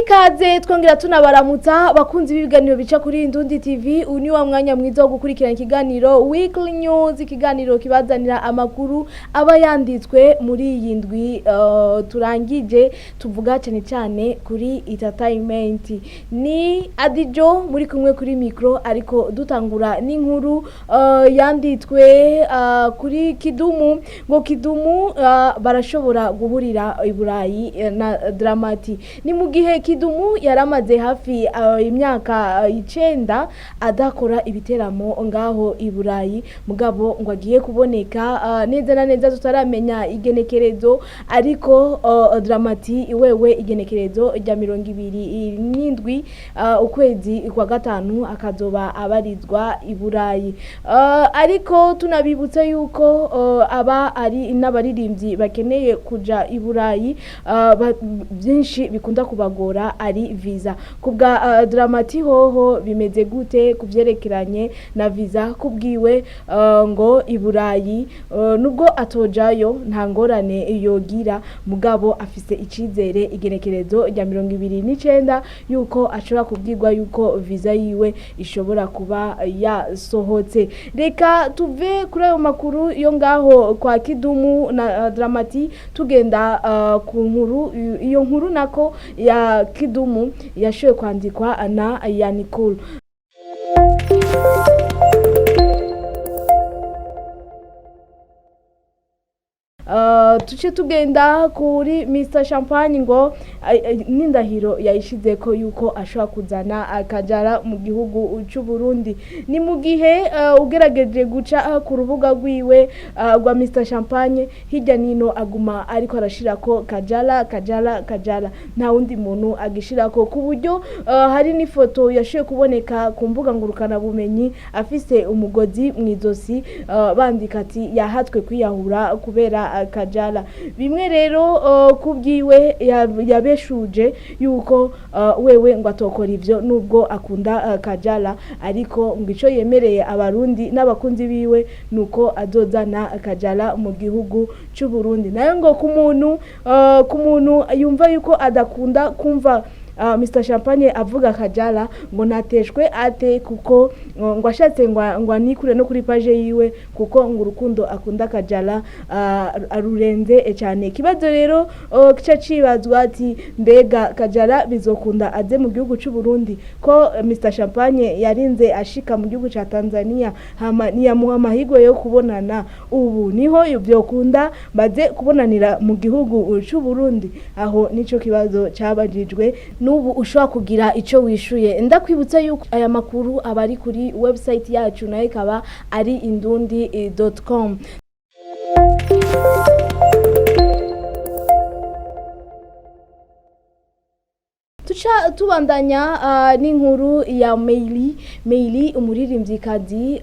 Ikaze twongera tunabaramutsa abakunzi b'ibiganiro bica kuri Indundi TV. Uyu ni wa mwanya mwiza wo gukurikirana ikiganiro Weekly News, ikiganiro kibazanira amakuru aba yanditswe muri iyi ndwi turangije, tuvuga cyane cyane kuri entertainment. Ni Adijo muri kumwe kuri micro, ariko dutangura n'inkuru yanditswe kuri Kidumu, ngo Kidumu barashobora guhurira i Burayi na Dramati. Ni mu gihe Kidumu yaramaze hafi imyaka 9 adakora ibiteramo ngaho i Burayi, mugabo ngo agiye kuboneka neza na neza tutaramenya igenekerezo, ariko Dramati wewe igenekerezo rya 27 ukwezi kwa gatanu akazoba abarizwa i Burayi. Ariko tunabibutsa yuko aba ari n'abaririmbyi bakeneye kuja i Burayi, byinshi bikunda kubagora ari visa. Kubwa Dramati hoho bimeze gute kuvyerekeranye na visa? Kubwiwe ngo i Burayi nubwo atojayo nta ngorane yogira, mugabo afise icizere igenekerezo rya 29 yuko ashobora kubwirwa yuko visa yiwe ishobora kuba yasohotse. Reka tuve kuri ayo makuru yo ngaho kwa Kidumu na Dramati, tugenda ku nkuru, iyo nkuru nako ya Kidumu yashoboye kwandikwa na Yanikul. Tuce tugenda kuri Mr Champagne, ngo n'indahiro yayishize ko yuko ashobora kuzana akajara mu gihugu cy'u Burundi. Ni mu gihe ugerageje guca ku rubuga rwiwe rwa Mr Champagne, hirya nino aguma ariko arashirako Kajala, Kajala, Kajala, nta wundi muntu agishirako, ku buryo hari n'ifoto yashoboye kuboneka ku mbuga ngurukana bumenyi afise umugozi mu izosi, bandika ati yahatwe kwiyahura kubera Kajala. Bimwe rero kubwiwe yabeshuje yuko wewe ngo atokora ivyo nubwo akunda Kajala, ariko ngo ico yemereye abarundi n'abakunzi biwe nuko azozana Kajala mu gihugu c'u Burundi. Nayo ngo ku muntu yumva yuko adakunda kumva Mr Champagne avuga Kajala, ngo nateshwe ate, kuko ngo ashatse ngo anikure no kuri page yiwe, kuko ngo urukundo akunda Kajala arurenze cyane. Ikibazo rero kica cibazwa ati mbega Kajala bizokunda aze mu gihugu c'u Burundi, ko Mr Champagne yarinze ashika mu gihugu ca Tanzania hama ntiyamuha amahirwe yo kubonana, ubu niho vyokunda baze kubonanira mu gihugu c'u Burundi? Aho nico kibazo cabajijwe, n'ubu ushobora kugira ico wishuye. Ndakwibutsa yuko aya makuru aba ari kuri website yacu, nayo ikaba ari indundi.com. Tuca tubandanya n'inkuru ya Meili. Meili umuririmvyikazi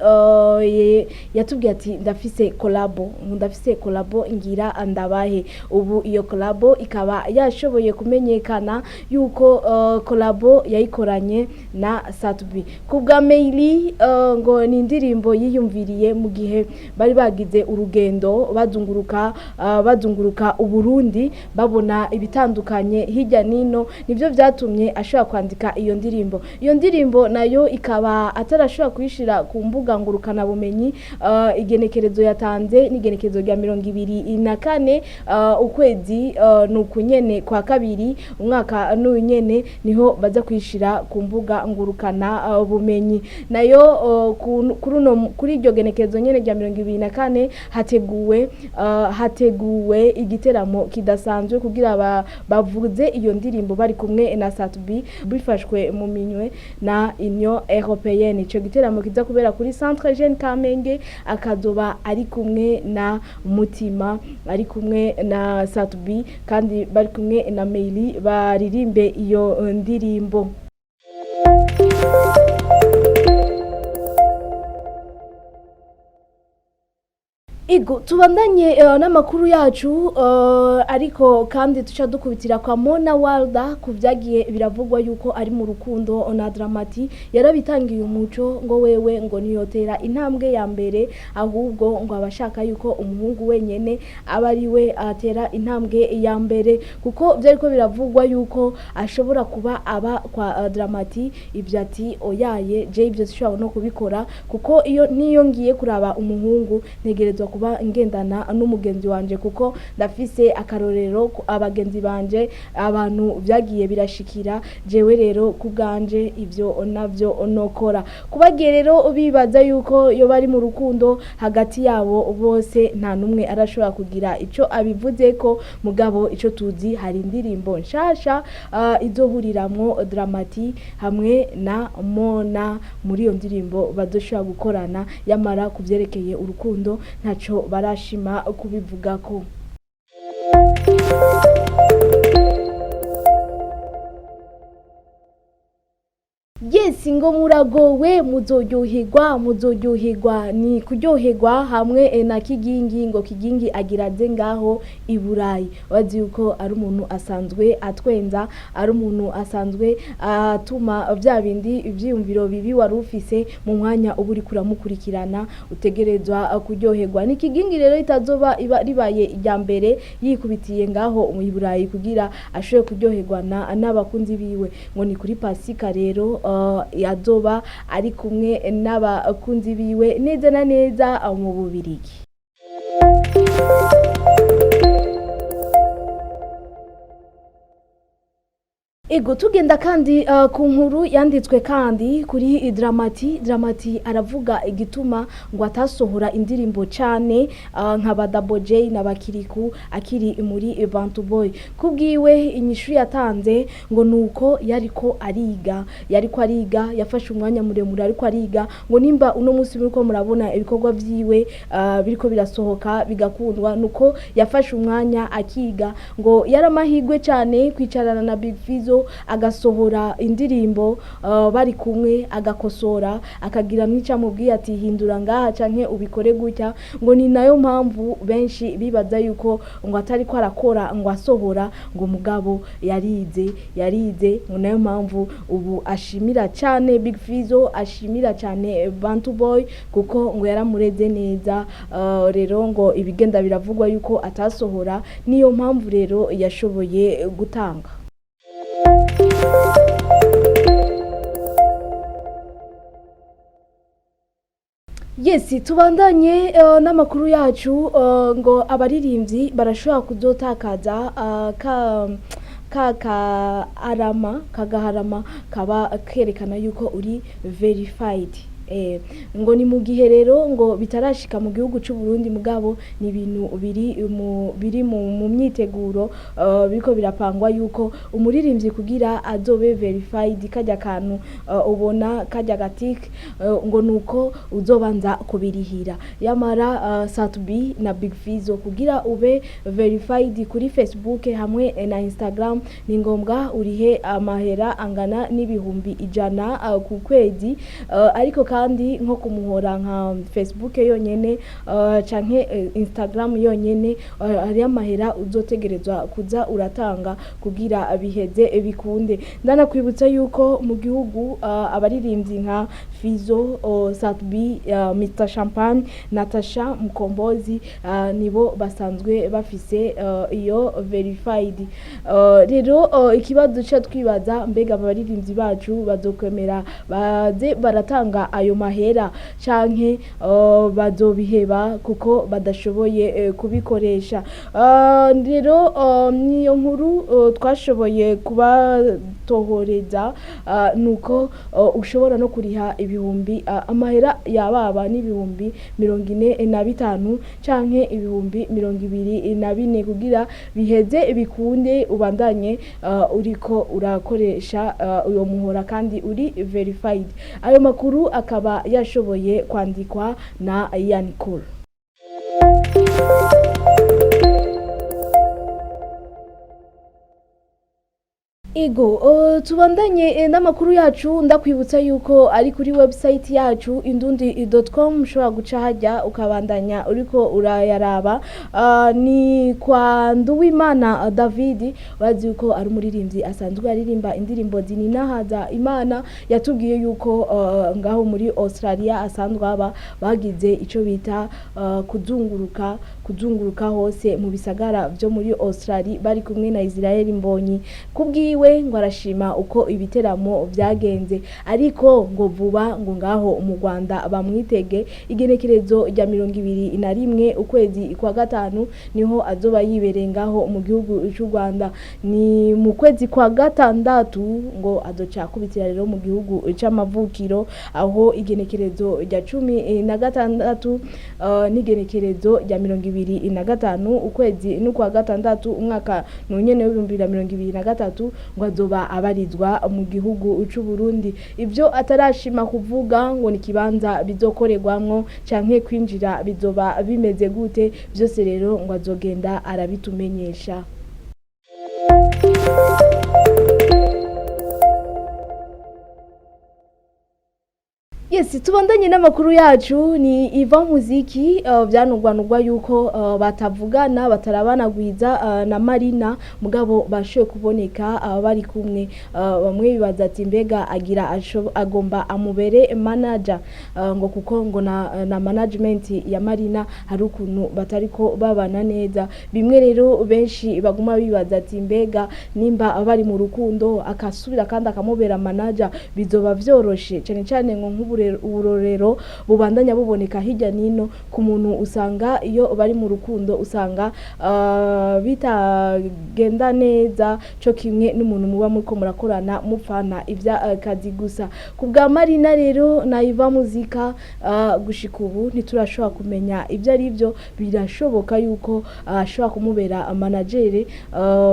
yatubwiye ati ndafise collabo, ndafise collabo ngira ndabahe. Ubu iyo collabo ikaba yashoboye kumenyekana yuko collabo yayikoranye na Satbi. Kubwa Meili ngo ni indirimbo yiyumviriye mu gihe bari bagize urugendo bazunguruka Uburundi, babona ibitandukanye hirya nino, nivyo vyatumye ashobora kwandika iyo ndirimbo. Iyo ndirimbo nayo ikaba atarashobora kuyishira ku mbuga ngurukana bumenyi. Igenekerezo yatanze n'igenekerezo rya 24 ukwezi nuku nyene kwa kabiri umwaka n'uyu nyene, niho baza kuyishira ku mbuga ngurukana bumenyi. Nayo kuri iryo genekerezo nyene rya 24 hateguwe igiteramo kidasanzwe kugira bavuze iyo ndirimbo bari kumwe na Satbi, bifashwe mu minwe na Union Européenne. Ico giteramo kiza kubera kuri Centre Jeune Kamenge, akazoba ari kumwe na Mutima, ari kumwe na Satbi, kandi bari kumwe na Meili baririmbe iyo ndirimbo. Ego, tubandanye n'amakuru yacu, ariko kandi tuca dukubitira kwa Mona Walda ku vyagiye biravugwa yuko ari mu rukundo na Dramati. Yarabitangiye umuco ngo wewe ngo ntiyotera intambwe ya mbere, ahubwo ngo abashaka yuko umuhungu wenyene aba ari we atera intambwe ya mbere, kuko vyariko biravugwa yuko ashobora kuba aba kwa Dramati. Ivyo ati oyaye, je ivyo sishobora no kubikora, kuko iyo niyo ngiye kuraba umuhungu ntegerezwa kuba ngendana n'umugenzi wanje, kuko ndafise akarorero abagenzi banje abantu vyagiye birashikira. Jewe rero ku bwanje ivyo navyo nokora. Kubagiye rero bibaza yuko yo bari mu rukundo hagati yabo bose, nta numwe arashobora kugira ico abivuzeko. Mugabo ico tuzi, hari indirimbo nshasha izohuriramwo Dramati hamwe na Mona. Muri iyo ndirimbo bazoshobora gukorana. Yamara kuvyerekeye urukundo ntaco barashima kubivugako. Yes, ngo muragowe, muzoryoherwa, muzoryoherwa. Ni kuryoherwa hamwe na Kigingi. Ngo Kigingi agira aze ngaho i Burayi. Bazi yuko ari umuntu asanzwe atwenza, ari umuntu asanzwe atuma vya bindi ivyiyumviro bibi wari ufise mu mwanya uba uriko uramukurikirana utegerezwa kuryoherwa. Ni Kigingi rero itazoba iba ribaye irya mbere yikubitiye ngaho mu Burayi kugira ashobore kuryoherwa n'abakunzi biwe. Ngo ni kuri Pasika rero azoba ari kumwe n'abakunzi biwe neza na neza mu Bubirigi. Ego, tugenda kandi ku nkuru yanditswe kandi kuri Dramati. Dramati aravuga igituma ngo atasohora indirimbo cane nka ba Double J na Bakiriku akiri muri Bantu Boy. Kubwiwe inyishu yatanze ngo nuko yariko ariga, yariko ariga, yafashe umwanya muremure ariko ariga. Ngo nimba uno munsi muriko murabona ibikorwa vyiwe biriko birasohoka bigakundwa, nuko yafashe umwanya akiga. Ngo yaramahigwe cane kwicarana na Big Fizzo, agasohora indirimbo bari kumwe, agakosora, akagira n'icamubwiye ati hindura ngaha canke ubikore gutya. Ngo ni nayo mpamvu benshi bibaza yuko ngo atari ko arakora, ngo asohora, ngo mugabo yarize, yarize. Ngo nayo mpamvu ubu ashimira cane Big Fizzo, ashimira cane Bantu Boy, kuko ngo yaramureze neza. Rero ngo ibigenda biravugwa yuko atasohora, niyo mpamvu rero yashoboye gutanga. Yes, tubandanye n'amakuru yacu. Ngo abaririmbyi barashobora kuzotakaza ka arama kagaharama kaba kerekana yuko uri verified. Ngo ni mu gihe rero ngo bitarashika mu gihugu c'u Burundi, mugabo ni ibintu biri mu myiteguro, biriko birapangwa yuko umuririmbyi kugira azobe verified, kajya kantu ubona kajya gatik, ngo nuko uzobanza kubirihira. Yamara Sat-B na Big Fizzo, kugira ube verified kuri Facebook hamwe na Instagram, ni ngombwa urihe amahera angana n'100,000 ku kwezi. Ariko kandi nko kumuhora nka Facebook yonyene canke Instagram yonyene, hari amahera uzotegerezwa kuza uratanga kugira biheze bikunde. Ndanakwibutsa yuko mu gihugu abaririmbyi nka Fizzo, Sat-B, Mr Champagne, Natasha Mukombozi nibo basanzwe bafise iyo verified. Rero ikibazo ca twibaza, mbega abaririmbyi bacu bazokwemera baze baratanga ayo mahera, canke bazobiheba kuko badashoboye kubikoresha? Rero niyo nkuru twashoboye kubatohoreza, nuko ushobora no kuriha ibihumbi amahera yababa n'45,000 canke 24,000 kugira biheze bikunde ubandanye uriko urakoresha uyo muhora kandi uri verified. Ayo makuru akaba yashoboye kwandikwa na Yanikul. Ego, tubandanye n'amakuru yacu. Ndakwibutsa yuko ari kuri website yacu indundi.com, ushobora guca hajya ukabandanya uriko urayaraba. Ni kwa Nduwimana David, urazi yuko ari umuririmbyi asanzwe aririmba indirimbo zininahaza Imana. Yatubwiye yuko ngaho muri Australia asanzwe aba, bagize ico bita kuzunguruka hose mu bisagara vyo muri Australia, bari kumwe na Israel Mbonyi. Kubwiwe ngo arashima uko ibiteramo vyagenze, ariko ngo vuba ngo ngaho mu Rwanda bamwitege. Igenekerezo rya 21 ukwezi kwa gatanu niho azoba yibereye ngaho mu gihugu cy'u Rwanda. Ni mu kwezi kwa gatandatu ngo azoca akubitira rero mu gihugu c'amavukiro, aho igenekerezo rya 16 n'igenekerezo rya 25 ukwezi n'ukwa gatandatu umwaka nunyene w'2023 ngo azoba abarizwa mu gihugu c'u Burundi. Ivyo atarashima kuvuga ngo ni kibanza bizokorerwamwo canke kwinjira bizoba bimeze gute, vyose rero ngo azogenda arabitumenyesha. Yes, tubandanye n'amakuru yacu. Ni Ivan Muziki, vyanugwanugwa yuko batavugana, batarabanagwiza na Marina, mugabo bashoboye kuboneka bari kumwe. Bamwe bibaza ati mbega agira agomba amubere manager, ngo kuko ngo na management ya Marina hari ukuntu batariko babana neza. Bimwe rero benshi baguma bibaza ati mbega nimba bari mu rukundo akasubira kandi akamubera manager bizoba vyoroshe, cyane cyane ngo nk'uburorero bubandanya buboneka hirya nino ku muntu, usanga iyo bari mu rukundo usanga bitagenda neza co kimwe n'umuntu muba muriko murakorana mupfana ivya kazi gusa. Ku bwa Marina rero na Iva Muzika, gushika ubu ntiturashobora kumenya ibyo ari byo. Birashoboka yuko ashobora kumubera managere,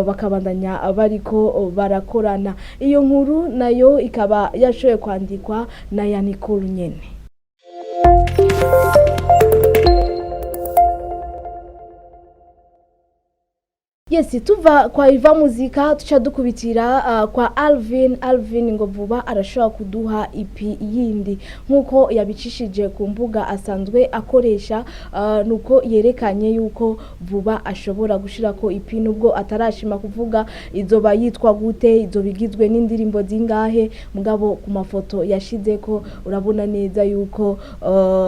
bakabandanya bariko barakorana. Iyo nkuru nayo ikaba yashoboye kwandikwa na Yanikuru nyene. Yes, tuva kwa Iva Muzika tuca dukubitira kwa Alvin. Alvin ngo vuba arashobora kuduha EP yindi nkuko yabicishije ku mbuga asanzwe akoresha, nuko yerekanye yuko vuba ashobora gushirako EP, nubwo atarashima kuvuga izoba yitwa gute, izoba igizwe n'indirimbo zingahe. Mugabo ku mafoto yashizeko urabona neza yuko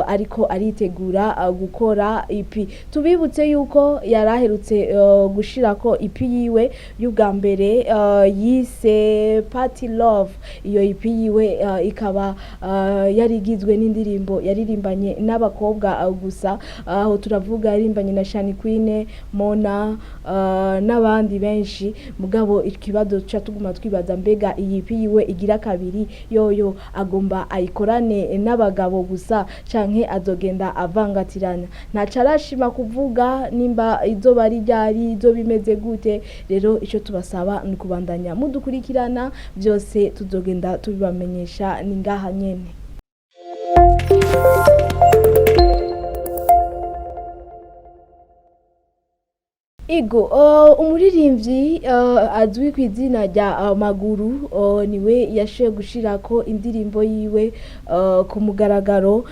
ariko aritegura gukora EP. Tubibutse yuko yaraherutse gushira ko EP yiwe y'ubwa mbere yise Party Love. Iyo EP yiwe ikaba yari igizwe n'indirimbo yaririmbanye n'abakobwa gusa, aho turavuga yaririmbanye na Shani Queen, Mona n'abandi benshi. Mugabo ikibazo ca tuguma twibaza, mbega iyi EP yiwe igira kabiri yoyo agomba ayikorane n'abagabo gusa canke azogenda avangatirana? Ntaco arashima kuvuga nimba izoba ari ryari, izoba imeze gute. Rero icyo tubasaba ni ukubandanya mudukurikirana, byose tuzogenda tubibamenyesha, ni ngaha nyene. Ego, umuririmbyi azwi ku izina rya Maguru, niwe yashoboye gushirako indirimbo yiwe ku mugaragaro,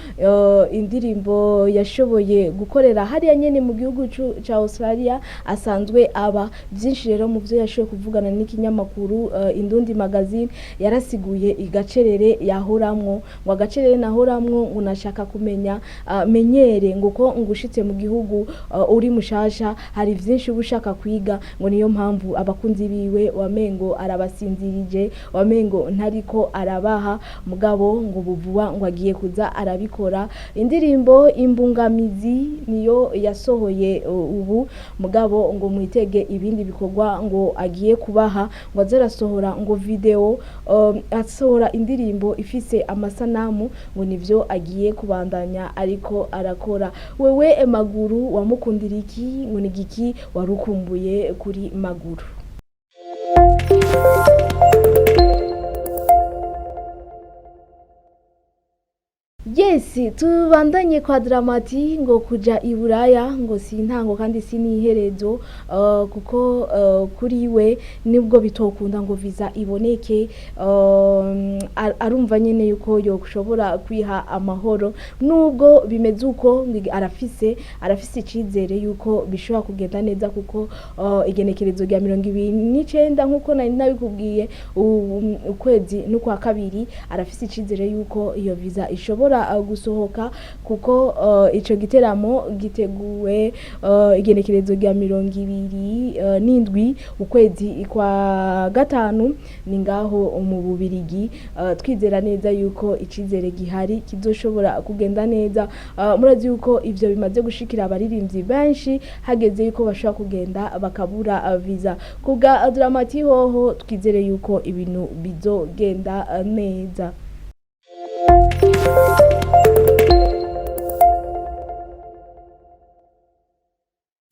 indirimbo yashoboye gukorera hariya nyene mu gihugu ca Australia asanzwe aba. Byinshi rero mu byo yashoboye kuvugana n'ikinyamakuru Indundi Magazine, yarasiguye igacerere yahoramwo, ngo agacerere nahoramwo ngo nashaka kumenya menyere, ngo ko ngushitse mu gihugu uri mushasha hari vyinshi uba ushaka kwiga, ngo niyo mpamvu abakunzi biwe wamengo arabasinzirije, wamengo ntariko arabaha. Mugabo ngo buvuba ngo agiye kuza arabikora. Indirimbo Imbungamizi niyo yasohoye ubu, mugabo ngo mwitege ibindi bikorwa ngo agiye kubaha, ngo aze arasohora ngo video, asohora indirimbo ifise amasanamu, ngo nivyo agiye kubandanya ariko arakora. Wewe Maguru wamukundira iki? Ngo ni igiki warukumbuye kuri Maguru? Yes, tubandanye kwa Drama-T ngo kuja i Buraya ngo si intango kandi si n'iherezo, kuko kuri we nibwo bitokunda ngo visa iboneke, arumva nyene yuko yoshobora kwiha amahoro. Nubwo bimeze uko, ngo arafise icizere yuko bishobora kugenda neza, kuko igenekerezo rya 29, nkuko nari nabikubwiye, ukwezi n'ukwa kabiri, arafise icizere yuko iyo visa ishobora gusohoka, kuko ico giteramo giteguwe igenekerezo rya 27 ukwezi kwa gatanu, ni ngaho mu Bubirigi. Twizera neza yuko icizere gihari kizoshobora kugenda neza. Murazi yuko ivyo bimaze gushikira abaririmbyi benshi, hageze yuko bashobora kugenda bakabura visa. Kubwa Drama-T hoho twizere yuko ibintu bizogenda neza.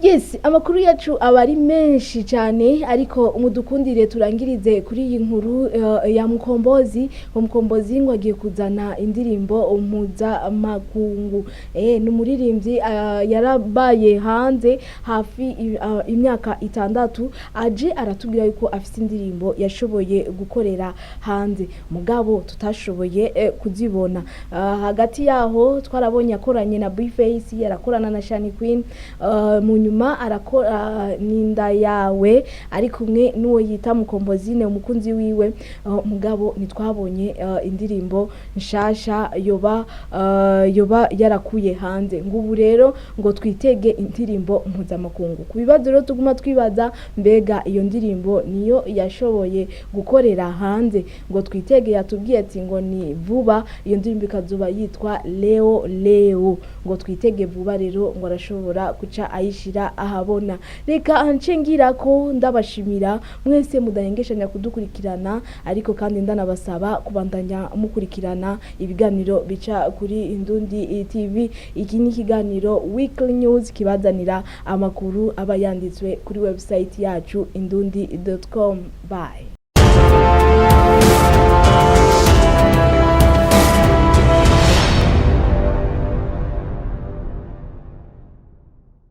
Yes, amakuru yacu aba ari menshi cyane, ariko mudukundire turangirize kuri iyi nkuru ya Mukombozi. Mukombozi ngo agiye kuzana indirimbo mpuzamakungu. Ni umuririmbyi yarabaye hanze hafi imyaka 6, aje aratubwira yuko afite indirimbo yashoboye gukorera hanze, mugabo tutashoboye kuzibona. Hagati yaho twarabonye akoranye na B-Face, yarakorana na Shani Queen, mu nyuma arakora Ninda Yawe ari kumwe n'uwo yita Mukombozine, umukunzi wiwe, mugabo ntitwabonye indirimbo nshasha yoba yarakuye hanze. Ngo ubu rero ngo twitege indirimbo mpuzamakungu. Ku bibazo rero tuguma twibaza, mbega iyo ndirimbo niyo yashoboye gukorera hanze? Ngo twitege, yatubwiye ati ngo ni vuba, iyo ndirimbo ikazuba yitwa Leo Leo. Ngo twitege vuba rero, ngo arashobora guca ayishira ahabona. Reka nce ngira ko ndabashimira mwese mudahengeshanya kudukurikirana, ariko kandi ndanabasaba kubandanya mukurikirana ibiganiro bica kuri Indundi TV. Iki ni ikiganiro Weekly News kibazanira amakuru aba yanditswe kuri website yacu indundi.com. Bye.